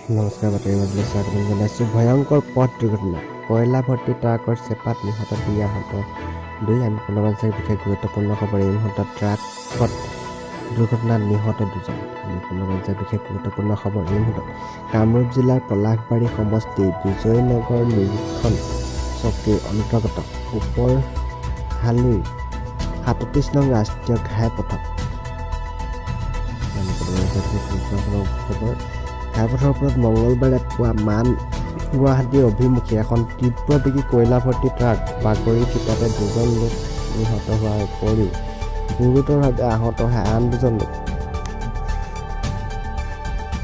নমস্কাৰ, বাতৰি মাজলৈ স্বাগতম জনাইছোঁ। ভয়ংকৰ পথ দুৰ্ঘটনা, কয়লা ভৰ্তি ট্ৰাকৰ চেপাত নিহত দুই, আহত দুই। আমি পুনৰবাৰ বিশেষ গুৰুত্বপূৰ্ণ খবৰ এই মুহূৰ্তত, ট্ৰাকত দুৰ্ঘটনাত নিহত দুজন। আমি পুনৰবাৰ বিশেষ গুৰুত্বপূৰ্ণ খবৰ এই মুহূৰ্তত, কামৰূপ জিলাৰ পলাশবাৰী সমষ্টিৰ বিজয়নগৰ নিৰীক্ষণ চকীৰ অন্তৰ্গত উপৰহালীৰ 37 নং ৰাষ্ট্ৰীয় ঘাইপথত, আমি পুনৰবাৰ বিশেষ গুৰুত্বপূৰ্ণ খবৰ, ঘাইপথৰ ওপৰত মঙলবাৰে পুৱা মান গুৱাহাটী অভিমুখী এখন তীব্ৰবেগী কয়লা ভৰ্তি ট্ৰাক বাগৰি থিতাতে দুজন লোক নিহত হোৱাৰ উপৰিও গুৰুতৰভাৱে আহত হয় আন দুজন লোক।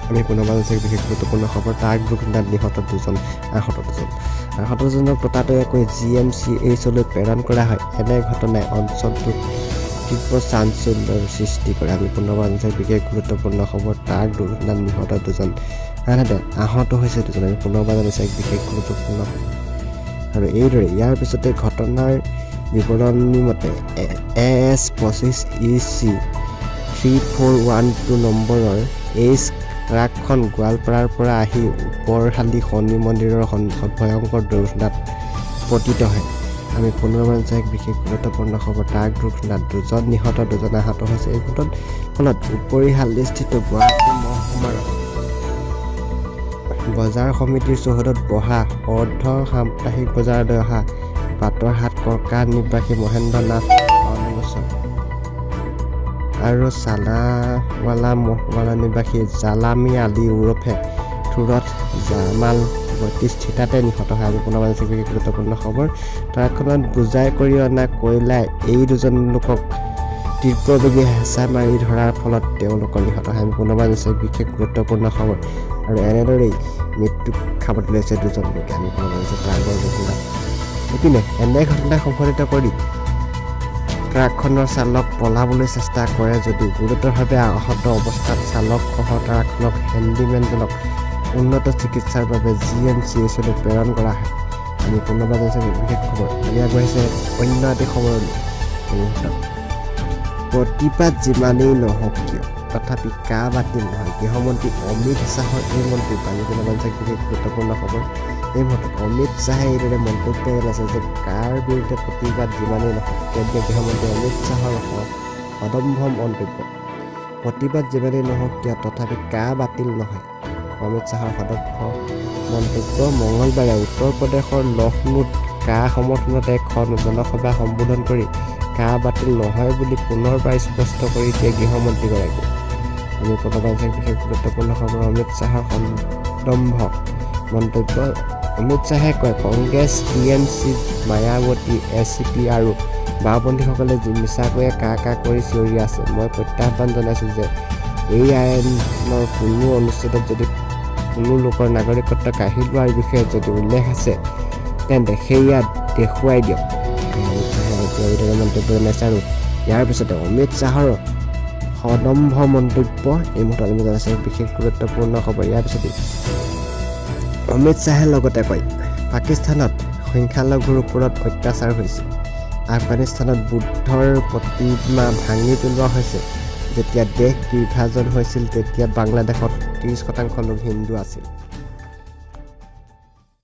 আমি পুনৰবাৰ হৈছে বিশেষ গুৰুত্বপূৰ্ণ খবৰ, ট্ৰাক দুৰ্ঘটনাত নিহত দুজন, আহত দুজন। আহত দুজনক ততাতৈয়াকৈ জিএমচি এইচলৈ প্ৰেৰণ কৰা হয়। এনে ঘটনাই অঞ্চলটোত তীব্ৰ চাঞ্চল্যৰ সৃষ্টি কৰে। আমি পুনৰবাৰ হৈছে বিশেষ গুৰুত্বপূৰ্ণ খবৰ, ট্ৰাক দুৰ্ঘটনাত নিহত দুজন, আনহাতে আহত হৈছে দুজন। আমি পুনৰবাৰ জনাইছোঁ এক বিশেষ গুৰুত্বপূৰ্ণ খবৰ। আৰু এইদৰে ইয়াৰ পিছতে ঘটনাৰ বিৱৰণী মতে এ এছ 25 ইচি 3412 নম্বৰৰ এই ট্ৰাকখন গোৱালপাৰাৰ পৰা আহি উপৰহালী শনি মন্দিৰৰ সন্মুখত ভয়ংকৰ দুৰ্ঘটনাত পতিত হয়। আমি পুনৰবাৰ এক বিশেষ গুৰুত্বপূৰ্ণ খবৰ, ট্ৰাক দুৰ্ঘটনাত দুজন নিহত, দুজন আহত হৈছে। এই ঘটনাৰ ফলত উপৰিহালীস্থিত গুৱাহাটী মহকুমাৰ বজাৰ সমিতিৰ চৌহদত বহা অৰ্ধ সাপ্তাহিক বজাৰলৈ অহা বাটৰহাট কৰ্কা নিবাসী মহেন্দ্ৰ নাথ 52 বছৰ আৰু চালাৱালা মহৱালা নিবাসী জালামী আলী ওৰফে থুৰথ জামাল 32 থিতাতে নিহত হয়। আমি পুনৰ বিশেষ গুৰুত্বপূৰ্ণ খবৰ, ট্ৰাকখনত বোজাই কৰি অনা কয়লাই এই দুজন লোকক তীব্ৰবেগী হেঁচা মাৰি ধৰাৰ ফলত তেওঁলোকৰ নিহত হয়। আমি পুনৰবাৰ জনাইছোঁ এক বিশেষ গুৰুত্বপূৰ্ণ খবৰ। আৰু এনেদৰেই মৃত্যুক সাৱটি লৈছে দুজন লোকে। আমি পুনৰ জনাইছোঁ ট্ৰাকৰ দুৰ্ঘটনা। ইপিনে এনে ঘটনা সংঘটিত কৰি ট্ৰাকখনৰ চালক পলাবলৈ চেষ্টা কৰে যদিও গুৰুতৰভাৱে আহত অৱস্থাত চালকসহ ট্ৰাকখনৰ হেণ্ডিমেনজনক উন্নত চিকিৎসাৰ বাবে জিএমচি এইচলৈ প্ৰেৰণ কৰা হয়। আমি পুনৰবাৰ জনাইছোঁ বিশেষ খবৰ। আমি আগবাঢ়িছে অন্য এটি খবৰলৈ। এই মুহূৰ্তত প্ৰতিবাদ যিমানেই নহওক কিয়, তথাপি কা বাতিল নহয়, গৃহমন্ত্ৰী অমিত শ্বাহৰ এই মন্তব্য। আমি পুনৰ জনাইছোঁ বিশেষ গুৰুত্বপূৰ্ণ খবৰ। এই মুহূৰ্তত অমিত শ্বাহে এইদৰে মন্তব্য জনাইছে যে কাৰ বিৰুদ্ধে প্ৰতিবাদ যিমানেই নহওক। কেন্দ্ৰীয় গৃহমন্ত্ৰী অমিত শ্বাহৰ সদম্ভ মন্তব্য, প্ৰতিবাদ যিমানেই নহওক কিয়, তথাপি কা বাতিল নহয়। অমিত শ্বাহৰ সদম্ভ মন্তব্য। মঙলবাৰে উত্তৰ প্ৰদেশৰ লক্ষ্ণৌত কা সমৰ্থনত এখন জনসভা সম্বোধন কৰি কা বাতিল নহয় বুলি পুনৰবাৰ স্পষ্ট কৰি দিয়ে গৃহমন্ত্ৰীগৰাকীয়ে। আমি পুনৰবাৰ বিশেষ গুৰুত্বপূৰ্ণ খবৰ, অমিত শ্বাহৰ সদম্ভ মন্তব্য। অমিত শ্বাহে কয়, কংগ্ৰেছ, টিএমচি, মায়াৱতী, এছপি আৰু বাওঁপন্থীসকলে মিছাকৈয়ে কা কা কৰি চিঞৰি আছে, মই প্ৰত্যাহ্বান জনাইছোঁ যে এই আইনৰ কোনো অনুচ্ছেদত যদি কোনো লোকৰ নাগৰিকত্ব কাঢ়ি লোৱাৰ বিষয়ে যদি উল্লেখ আছে, তেন্তে সেয়া দেখুৱাই দিয়ক। অমিত শ্বাহে এতিয়া এইদৰে মন্তব্য জনাইছে। আৰু ইয়াৰ পিছতে অমিত শ্বাহৰ সদম্ভ মন্তব্য এই মুহূৰ্তত আমি জনাইছোঁ বিশেষ গুৰুত্বপূৰ্ণ খবৰ। ইয়াৰ পিছতে অমিত শ্বাহে লগতে কয়, পাকিস্তানত সংখ্যালঘুৰ ওপৰত অত্যাচাৰ হৈছে, আফগানিস্তানত বুদ্ধৰ প্ৰতিমা ভাঙি পেলোৱা হৈছে। যেতিয়া দেশ বিভাজন হৈছিল, তেতিয়া বাংলাদেশত 30% লোক হিন্দু আছিল।